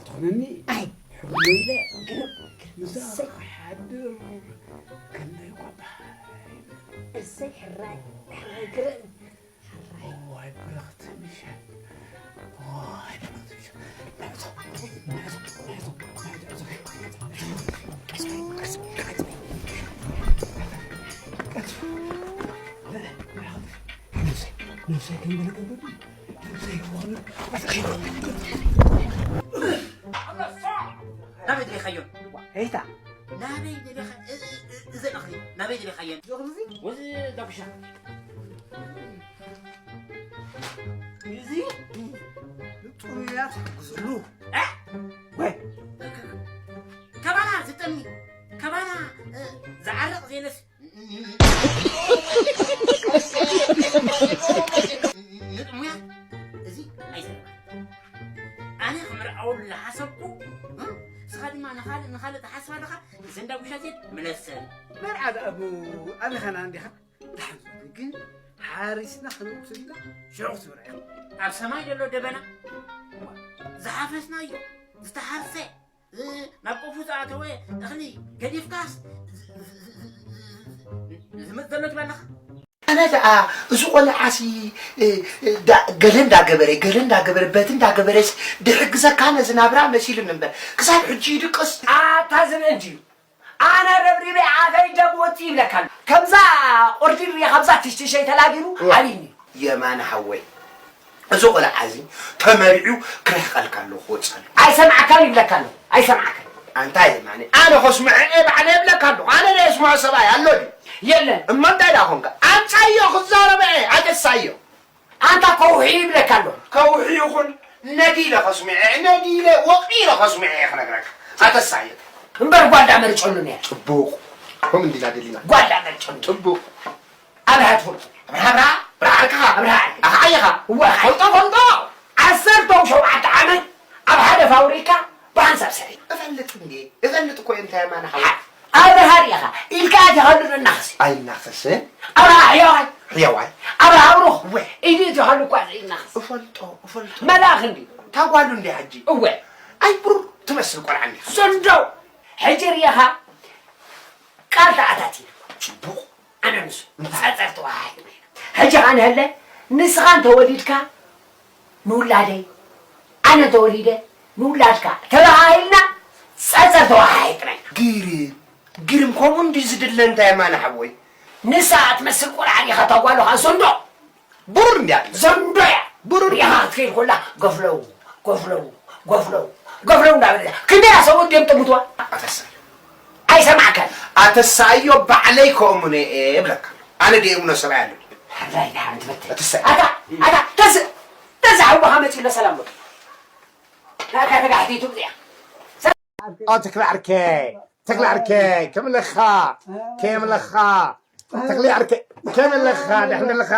ትኾነኒ ኣይ ሕርሞ ኢለ ግርም ግርም ምሳኻ እሰይ ክሓድር ክንደይ እኳ በሃሊ እሰይ ሕራይ ሕራይ ግርም ሕራይ ዋይ ብረኽቲ ምሸት ዋይ ብረኽቲ ምሸት ንዕዞ ንዕዞ ንዕዞ ንዕዞ ናበይ ደሊኻዮ? ሄታ ናበይ ደሊኻ? እ- እ- እ- እዚ እኽሊ ናበይ ደሊኻዮ? እዚ እኽሊ እዚ? ወዚ ዳጉሻ እዚ ጥሩያት ግዝሉ እ? ወይ ከባና ዝጠሚ ከባና እ፣ ዝዓርቕ ዜነስ ንጥሙያ እዚ ኣይሰማን ኣነ ክምርዓወሉ ዝሓሰብኩ እ፣ ንስኻ ድማ ንኻልእ ንኻልእ ትሓስብ ኣለኻ ዘንዳ ጉሻ ዜድ ምለሰን መርዓ ደኣ ኣቡ ኣበኻና እንዲኻ ደሓን ግን ሓሪስና ክንወስድ ኢና ሽዑ ክትምርዓ ኣብ ሰማይ ዘሎ ደበና ዝሓፈስናዮ ዝተሓርሰ ናብ ቆፉ ዝኣተወ እኽሊ ገዲፍካስ ዝመፅ ዘሎ ትበለኻ ኣነ ደኣ እዚ ቆልዓሲ ገለ እንዳገበረ ገለ እንዳገበረ በቲ እንዳገበረስ ድሕግዘካ ነዚ ናብራ መሲሉኒ እምበር ክሳብ ሕጂ ይድቅስ ኣታ ዝብኢ እንድዩ ኣነ ረብሪበ ኣፈይ ደም ወፂ ይብለካ ኣሎ ከምዛ ቁርዲ ርየ ካብዛ ትሽትሸይ ተላጊሩ እዋ። ዓብይኒ የማነ ሓወይ እዚ ቆልዓ እዚ ተመሪዑ ክርሕቀልካ ኣሎ ክወፅእ ኣሎ ኣይሰምዓካን ይብለካ ኣሎ ኣይሰምዓካን ኣንታ የማነ ኣነ ከስምዐ እየ ባዕለ ይብለካ ኣሎ ኣነ ናይ ስምዖ ሰብኣይ ኣሎ ድዩ የለን እሞ እንታይ ዳ ኮንካ ኣምፃዮ ክዛረበ እየ ኣተሳዮ ኣንታ ከውሒ ይብለካ ኣሎ ከውሒ ይኹን ነዲለ ከስምዐ ነዲለ ወቂለ ከስምዐ እየ ክነግረካ ኣተሳዮ እምበር ጓልዳ መርጨሉ ነያ ፅቡቕ ከም እንዲና ደሊና ጓልዳ መርጨሉ ፅቡቕ ኣብርሃ ትፈልጦ ኣብርሃ ኣብርሃ ኣብርሃ ዓርክኻ ኣብርሃ ዓርኪ ኣኻ ዓየኻ እወ ፈልጦ ፈልጦ ዓሰርተ ሸውዓተ ዓመት ኣብ ሓደ ፋብሪካ ብሓንሳብ ሰሪ እፈልጥ እንዴ እፈልጥ እኮ እየ እንታይ ማና ሓው ኣብርሃ ሪኢኻ ኢልካ ኣቲኻሉ እናኸሲ ኣይናኸስን ኣብርሃ ሕያዋይ ሕያዋይ ኣብርሃ ብሩኽ እወ ኢዱ እቲኻሉ እኳ ዘይናኸስ እፈልጦ እፈልጦ መልኣኽ እንዲ ታጓሉ እንዲ ሕጂ እወ ኣይ ብሩር ትመስል ቆልዓ እንዲ ሰንዶ ሕጂ ሪኢኻ ቃል ተኣታቲና ጽቡቕ ኣነ ንሱ ጸጸር ተወሃሂድና ኢና። ሕጂ ከኣ ንሀለ ንስኻ እንተወሊድካ ንውላደይ ኣነ እንተወሊደ ንውላድካ ተበሃሂልና ጸጸር ተወሃሂድና ኢና። ግርም ግርም ከምኡ እንድዩ ዝድለ እንታይ የማነ ሓወይ። ንሳ ትመስል ቆልዓ ዲኻ እታ ጓል ኸኣ ዘንዶ። ብሩር እንድያ ዘንዶ እያ። ብሩር ኢኻ ክትከይድ ኮላ ጎፍለው ጎፍለው ጎፍለው ጎፍለው እንዳበለ ክንደያ ሰብኡት ድዮም ጠምትዋ ኣተሳዮ ኣይሰማዕካን ኣተሳዮ ባዕለይ ከእምኖ እየ እብለካ ኣነ ድየ እምኖ ሰብኣይ ኣለኒ ሓላይ ድሓን ትበትል ኣተሳዮ ኣታ ኣታ ተዝ ተዝ ሓውኻ መፂኡ ለሰላም በሉ ናካ ተጋሕቲቱ እዚኣ ኣትክላዕርከይ ተክለ ዓርከይ ከም ለኻ ከም ለኻ ተክለ ዓርከይ ከም ለኻ ደሕን ለኻ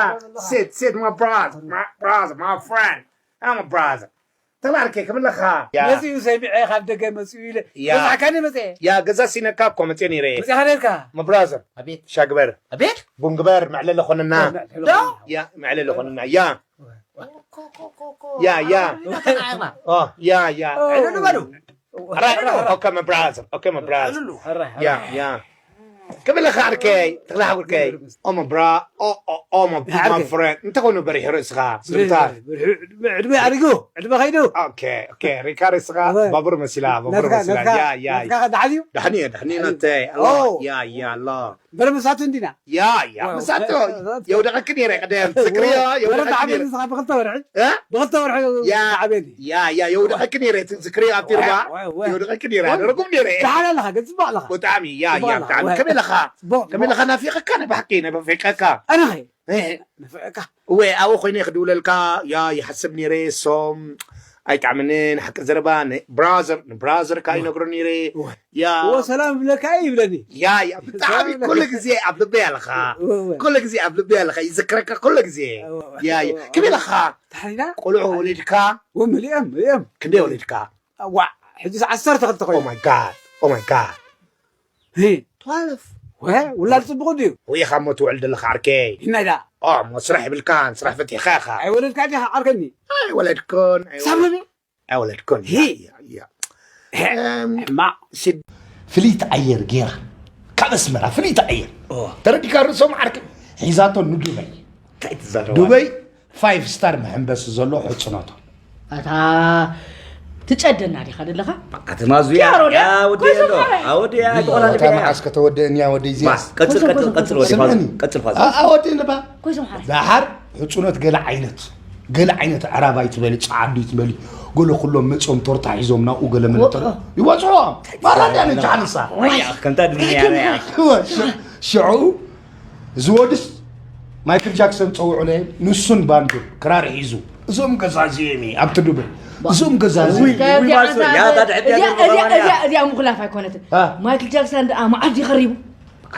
sit sit my brother my brother my friend I'm a brother ተክለ ዓርከይ ከም ለኻ መፅኡ ሰሚዐ ካብ ደገ መፅኡ ኢለ በዛሕካኒ መፅአ ያ ገዛ ሲነካ እኮ መፅአ ነይረ መፅኻ ነርካ my brother ኣቤት ሻግበር ኣቤት ቡንግበር መዕለለ ኮነና ዶ ያ መዕለለ ኮነና ያ ያ ያ ያ ያ ዕልሉ በሉ Okay, my brother. Okay, my brother. Yeah, yeah. ክብለኻ ዓርከይ ትኽላሕ ዓርከይ ኦሞ ብራ ኦሞ my friend እንተ ኮይኑ በሪሑ ርእስኻ ስምታ ዕድመ ኣሪጉ ዕድመ ከይዱ okay okay ሪካ ርእስኻ ባቡር መሲላ ባቡር መሲላ ያ ያ ዳሕኒ ዳሕኒ ናተይ ያ ያ ላ በረ መሳቱ እንዲና ያ ያ መሳቱ የውደቐኪ ነይረ ቀደም ትዝክርዮ የውደቐኪ ነይረ ብኽልተ ወርሒ ብኽልተ ወርሒ ዓበኒ ያ ያ የውደቐኪ ነይረ ትዝክርዮ ኣብቲ ርባ የውደቐኪ ነይረ ኣደረጉም ነይረ ደሓን ኣለኻ ግን ፅቡቅ ኣለኻ ብጣዕሚ ያ ያ ብጣዕሚ ከመይ ኣለኻ ከመይ ኣለኻ ናፊቐካ ናይ ብሓቂ ናይ ብፍቀካ ኣነኸ ናፊቐካ እወ ኣብኡ ኮይነ ክድውለልካ ያ ይሓስብ ነይረ ሶም ኣይጣዕምንን ሓቂ ዘረባ ብራዘር ንብራዘር ከኣ ይነግሮ ነይረ ያ እዎ ሰላም ይብለካ እዩ ይብለኒ ያ ያ ብጣዕሚ ኩሉ ግዜ ኣብ ልበይ ኣለኻ ኩሉ ግዜ ኣብ ልበይ ኣለኻ ይዝክረካ ኩሉ ግዜ ያ ያ ከመይ ኣለኻ ቆልዑ ወሊድካ ወ መሊኦም መሊኦም ክንደይ ወሊድካ ዋ ሕጂስ ዓሰርተ ክልተ ኮይኑ my god oh my god twelve ወ ውላድ ጽቡቕ ድዩ ወይ ኢኻ እሞ ትውዕል ዘለኻ ዓርከይ ናይ ዳ ኦ እሞ ስራሕ የብልካን ስራሕ ፈቲሕካ ኢኻ ኣይወለድካ ዲኻ ዓርከኒ ኣይወለድኩን ሳብኒ ኣይወለድኩን ሂ። ያ ያ ሕማቕ ስድ ፍልይቲ ኣየር ገይራ ካብ ኣስመራ ፍልይቲ ኣየር ኦ። ተረዲካ ርእሶም ዓርኪ ሒዛቶ ንዱበይ እንታይ ትዛረባ ዱበይ ፋይቭ ስታር መሐንበሲ ዘሎ ሕፅኖቶ ኣታ ትጨደና ዲኻ ደለኻ ኣቲ ማዙያ ኪያሮ ድያ? ያ ወዲ ኮይዞም ዶ ማረ። ኣወዲ ያ ቆላ እታ መዓስ ከተወደእንያ ወደይ እዚያስ ቀጽል ቀጽል ቀጽል ወዲ ፋዝ ስምዕኒ። ቀጽል ፋዝ ኣ- ኣወደይ ነባ ኮይዞም ሓረ ዳሓር ሕፁኖት ገለ ዓይነት ገለ ዓይነት ኣዕራብ ኣይትበሊ ፃዓዱ ይትበሊ ገለ ኩሎም መፅኦም ቶርታ ሒዞም ናብኡ ገለ መለተ ወ- ይወፅኦም ማራ ድያ ነጃ ንሳ ወያ ከምታ ድንያ ያ ሽዑ ዝወድስ ማይክል ጃክሰን ፀውዑ ለ ንሱን ባንዱ ክራር ሒዙ እዞም ገዛ እዚኦም እዩ ኣብቲ ዱበ እዞም ገዛ እዚ ውይ፣ ማሱ፣ ያ፣ ታ ድሕር እያ፣ እዚኣ- እዚኣ- እዚኣ- እዚኣ ምኹላፍ ኣይኮነትን። አ። ማይክል ጃክሰን ደኣ መዓልቲ ይኸሪቡ።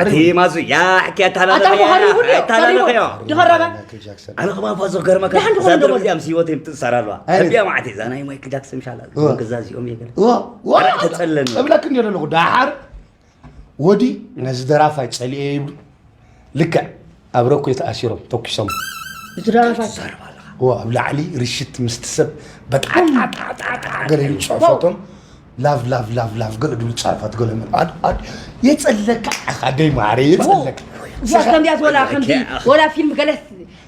ኣቲ ማዙ ያ ሕኪ ኣታላለኸዮ ኣታ ኸሪቡ ድዮ? ኣታላለኸዮ ድኸረበ። ማይክል ጃክሰን ኣነ ከማን ፋዞ ገርመካ ደሓን እዛ ድኾን ደርቢ ደሞ- እዚኣ ምስ ህይወት የምትእሰር ኣለዋ ኣይነት። ኣብያ ማዕት እዛ ናይ ማይክል ጃክሰን ሻላ እዋ። ገዛ እዚኦም እየ ገለ እዋ እዋ ኣረ ተጸለኒ። እብለክ እንዲ ኣለኹ ዳሓር ወዲ ነዚ ደራፋይ ጸሊኤ ይብሉ ልክዕ ኣብ ረኩ ተኣሲሮም ተኩሶም እቲ ደራፋይ እዋ ኣብ ላዕሊ ርሽት ምስቲ ሰብ በጣዕጣጣጣጣ ገለ ይብሉ ጽሑፋቶም ላቭ ላቭ ላቭ ላቭ ገለ ድብሉ ጽሑፋት ገለ ምን ኣድ ኣድ የጸለካ ኢኻ ኣደይ ማረ የጸለካ እዚኣ ከምዚኣ ወላ ከምዚ ወላ ፊልም ገለ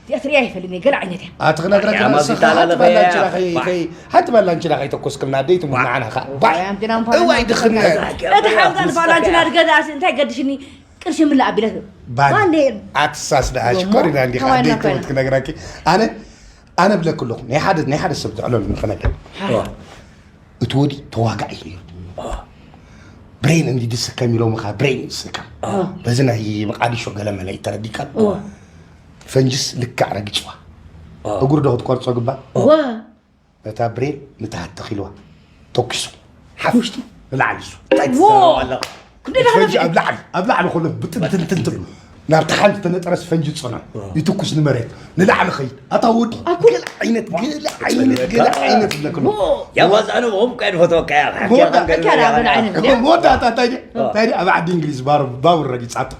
እዚኣ ትሪኣ ይፈልጥ ገለ ዓይነት እያ ኣቲ ክነግረካ ያማ ንስኻ ዚታላለኸ ሓንቲ ባላ ያ። እንችላ ከይ- ከይ- ሓንቲ ባላ እንችላ ከይተኮስክልና ኣደይ ትሙት ንዓና ኸ ባይ ኣምትና ምፋ- እዋይ ድኽነት እቲ ሓምዛን ባላንችና ድገዛእሲ እንታይ ገድሽኒ ቅርሺ ምላ ኣቢለት ባል ባንዴ ኣትሳስ ደኣ እሞ ሽኮሪና እንዲኻ ከማይ ኣደይ እናኾይና። ትሙት ክነግራኪ ኣነ ኣነ ብለክ ኣለኹ ናይ ሓደ ናይ ሓደ ሰብ ትዕለሉ ንኸነገር እቲ ወዲ ተዋጋኢ እዩ ነይሩ ብሬን እንዲ ድስከም ኢሎምኻ ብሬን እዩ ዝስከም በዚ ናይ መቃዲሾ ገለመለ ተረዲካ ፈንጅስ ልክዕ ረጊፅዋ እግሩ ዶ ክትቆርፆ ግባእ ዋ ነታ ብሬን ንታሕቲ ተኺልዋ ተኩሱ ሓፍ ንላዕሊ እሱ ዎ ክንደይ ዳኸነ ፈንጂ ኣብ ላዕሊ ኣብ ላዕሊ ከሎ ብጥንትንትንትሉ ናብቲ ሓንቲ ተነጠረስ ፈንጂ ዝፀንሖ ይትኩስ ንመሬት ንላዕሊ ኸይድ ኣታ ወዲ ገለ ዓይነት ገለ ዓይነት ገለ ዓይነት ዝብለክሎ ያዋዛኑ ሆም ቀድ ፎቶ ካያ መወዳእታ እንታይ ድዩ እንታይ ድዩ ኣብ ዓዲ እንግሊዝ ባሩ- ባቡር ረጊፃቶ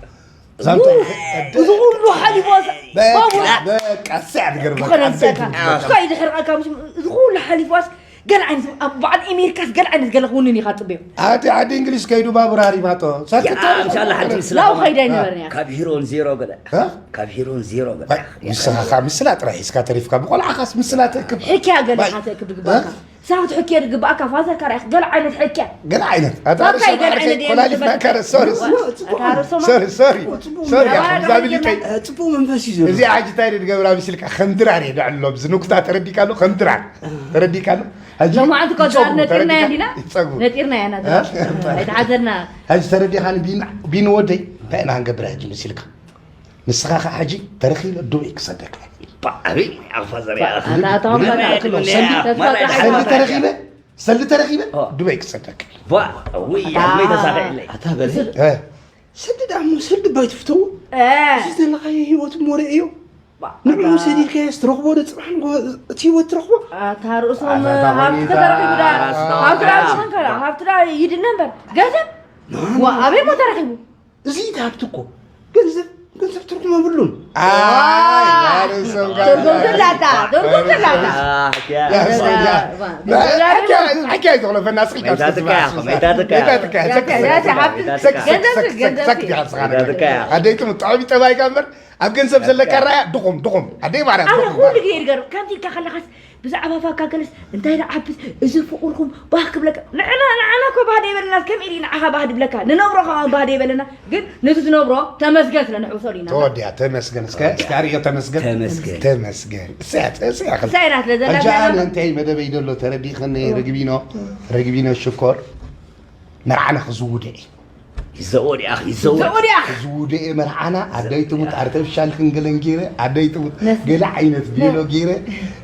ዛንቶ እዚ ኩሉ ሓሊፎ ባቡር በቃ ስያ ትገርመካ ክኸነንሰካ ስኳይ ድሕርቐካ ምስ እዚ ኩሉ ሓሊፎስ ገለ ዓይነት ኣብ በዓል ኤሜሪካስ ገለ ዓይነት ገለ ክውንን ኢኻ ፅበዮ ኣቲ ዓዲ እንግሊዝ ከይዱ ባቡር ሃሪማቶ ኢንሻላ ሓንቲ ምስላ ላው ከይደ ኣይነበርን እያ ካብ ሂሮን ዜሮ ገለ እ? ካብ ሂሮን ዜሮ ገለ ንስኻ ከዓ ምስላ ጥራሕ ሒዝካ ተሪፍካ ብቆልዓኻስ ምስላ ተእክብ ሕክያ ገለ ኢኻ ተእክብ ድግባእካ ሳት ሕክየ ድግባእካ ፋዘር ካርያክ ገለ ዓይነት ሕክያ ገለ ዓይነት ፋካይ ገለ ዓይነት ድየ ኮላሊፍና ዝፈልጥ። ከረ ሶሪ ኣታ ርእሶማ ሶሪ ሶሪ ሶሪ ኣባና ዛቢሊቀይ ፅቡቅ መንፈስ እዩ ዘሎ እዚ ሕጂ እንታይ ድገብራ ምስልካ ከም ድራር እየ ድዕሎ ብዚ ንኩታ ተረዲካ ኣሎ ከም ድራር ተረዲካ ኣሎ ሕጂ ሎማዓንቲ እኮ ይፀጉ፣ ነጢርና ተረዲካ? እንዲና ይፀጉ ነጢርና እያ ናት እ? ኣይተሓዘና ሕጂ ተረዲኻኒ ቢን- ቢን ወደይ እንታይ ኢና ክንገብር ሕጂ ምስልካ ንስኻ ከዓ ሕጂ ተረኺበ ዱበይ ክሰደካ ኣበይ ኣፋ ዘሪያ ኣታ ኣታውን ባታ ሰሊ ተረኺበ ሰሊ ተረኺበ ዱበይ ክሰደካ ወይ ተሳኺዕለይ ኣታ በለ እ፣ ሰዲ ዳሞ ሰዲ ባይ ትፍተው እዚ ዘለኻዮ ህይወት ሞረ እዩ ንዕኡ ሰዲድካዮ ትረኽቦ ዶ ፅባሕ ንጎ እቲ ህይወት ትረኽቦ ኣታ ርእሶም ሃብቲ ተረኺቡ ዳ ሃብቲ ዳ ሰንከራ ሃብቲ ዳ ይድነ እምበር ገንዘብ ዋ ኣበይ ሞ ተረኺቡ እዚ እቲ ሃብቲ እኮ ገንዘብ ገንዘብ ትርጉም የብሉን ኣይ፣ ዛሬ ሰው ጋር ትርጉም ትላታ ትርጉም ትላታ ሓኪያ ይተኽለፈና ስልካ ኣደይ ትሙት ጣዕሚ ጠባይካ እምበር ኣብ ገንዘብ ዘለካ ራያ ድኹም ድኹም ኣደይ ማርያም ኣነ ድኹም ኩሉ ግዜ ይገርም ከምቲ ኢልካ ከለኻስ ብዛዕባ ፋካ ገለስ እንታይ ደዓብስ እዚ ፍቕርኩም ባህ ክብለካ ንዕና ንዓና እኮ ባህ ደይበለና ከም ኢሊ ንዓኻ ባህ ድብለካ ንነብሮ ከማን ባህ ደይበለና ግን ነዚ ዝነብሮ ተመስገን ስለ ንሕውሰሉ ኢና ተወዲያ ተመስገን እስከ እስከ ኣርእዮ ተመስገን ተመስገን። ተመስገን እስያ እስያ ሳይና ስለ ዘላ ሕጂ ኣነ እንታይ መደበይ ደሎ ተረዲኸኒ ረግቢኖ ረግቢኖ ሽኮር መርዓና ክዝውደ እዩ ይዘወድ ያ ይዘወድ ዘውድያ ዝውደኤ መርዓና ኣደይ ትሙት ኣርተፊሻል ክንገለን ገይረ ኣደይ ትሙት ገለ ዓይነት ቤሎ ገይረ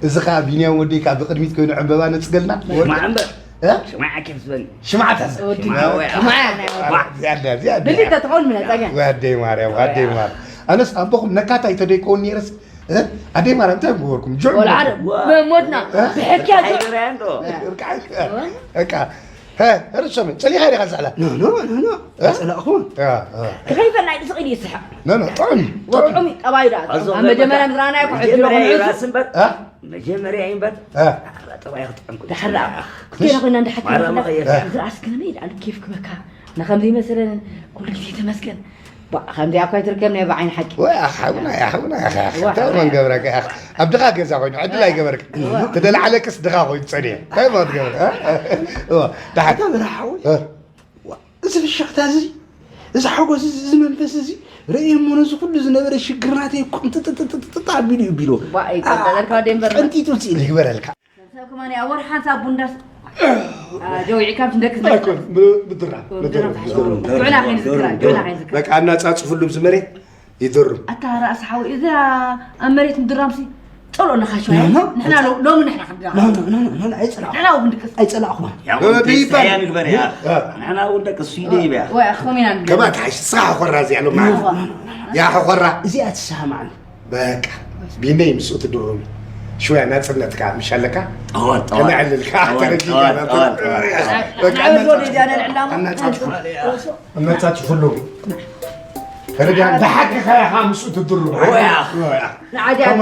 እዚ ከዓ ቢንያም ወደይ ከዓ ብቅድሚት ኮይኑ ዕንበባ ነፅገልና ማዕንበር እ? ሽማዕ ኬፍ ዝበል ሽማዕ ተዘ ወዲ ማወያ ማያ ናይ ወዲ ዝያዳ ዝያዳ ብልተ ትኾን ምነፀገ ኣደይ ማርያም ኣደይ ማርያም ኣነስ ኣቦኹም ነካታይ ተደይከውን ነይረስ እ? ኣደይ ማርያም እንታይ ምገበርኩም ጅዕ ወልዓደ ሞትና ብሕክያ ሓይበርያ እንዶ በቃ ሀ፣ ርሶም ጸሊኻ ኢኻ ዝዕላ። ኖ፣ ኖ፣ ኖ፣ ኖ። እ? ጸላእኹም። ያ፣ ያ። ክኸይፈና ኢሉ ስቕ ኢሉ ይስሕቕ። ኖ፣ ኖ፣ ጥዑም እዩ፣ ጥዑም እዩ። ጥዑም እዩ፣ ጠባዩ ደኣ። ኣዞ ኣዝዮም መጀመርያ ገለ ንዝረኣናዮ እኮ ሕጂ መጀመርያ መቐይሩ። ራስ እምበር። እ? መጀመርያ እዩ እምበር። እ። ጠባይ ክጥዕም ኩሉ። ደሓር ደኣ። ክቴና ኮይና እንዳ ሓኪም ማራ ክላ። መቐየር። ዝረኣስ ግን እኔ ደኣ ኬፍ ክበካ። ንኸምዚ መሰለን ኩሉ ግዜ ተመስገን። ባ፣ ከምዚኣ እኳ ኣይትርከብን እያ ብዓይኒ ሓቂ። ወይ፣ ኣኻ ሓውና፣ ኣኻ ሓውና፣ ኣኻ፣ ኣኻ። ዋ፣ እንታይ ሓውና። መን ገብረካ፣ ኣኻ? ኣብ ድኻ ገዛ ኮይኑ ዕድል ኣይገበርካ። ዋ። ተደላዕለክስ ድኻ ኮይኑ ጸኒሑ። እንታይ ማለት ገበረ? እ? እ? እ? ደሓን። ኣታ በርሃ ሓወይ። እ? ዋ፣ እዚ ፍሽኽታ እዚ፣ እዚ ሓጎስ እዚ፣ እዚ መንፈስ እዚ፣ ርእየ እሞ ነዚ ኩሉ ዝነበረ ሽግር ናተይ ቁምጥጥጥጥጥ ኣቢሉ እዩ ቢሎ። ዋ፣ ኣይቀጠለልካ ወደ እምበር። ቀንጢጡ ውፅእ ኢሉ ይግበረልካ። ሰብ ከማን ኣብ ወርሓን ሳቡን ዳስ፣ አ፣ ጀዊዒ ካብ ትንደክስ ኣይኮን፣ ብ-፣ ብድራ፣ ብድራ። ብድራ። ጅዑና ከይንዝክራ፣ ጅዑና ከይንዝክራ። በቃ ኣናጻጽፍሉ ብዚ መሬት ይድርም። ኣታ ራእሲ ሓዊ፣ እዛ ኣብ መሬት ምድራምሲ ጸልኦ ኣለኻ ሽዋ። ኖ፣ ኖ። ንሕና ሎ-፣ ሎሚ ንሕና ክንድራ። ኖ፣ ኖ፣ ኖ፣ ኖ፣ ኖ፣ ኣይጸላእኹ። ንሕና እውን ድቅስ። ኣይጸላእኹ። ያው እ፣ እንተ ይባል። ሰያ ንግበር እያ። እ። ንሕና እውን ደቂ ስዊደ ይብያ። ወይ፣ ኣኸም ኢና ንግበር። ከማን ትሓሽ፣ ስኻ ሕኾራ እዚኣ ሎማ። ኖ፣ ኖ፣ ኖ፣ ኖ። ያ ሕኾራ። እዚኣ ትሰማማዕኒ። በቃ ቢነይ ምስኡ ትድርቢ ሽወያ ናጽነትካ ምሽ ኣለካ። ጠዋል፣ ጠዋል። ከነዕልልካ ጠዋል፣ ተረጊጋ ጠዋል፣ ናጽነት። ጠዋል፣ ጠዋል። በቃ ንዕወት ወደ እዚኣ ነልዕላ እሞ። ኣናጻጽፉ። ኣናጻጽፉሉ። ተረዲኣን ብሓቂ ከያኻ ምስኡ ትድርቢ። ወያ። ወያ። ንዓዲ ከማ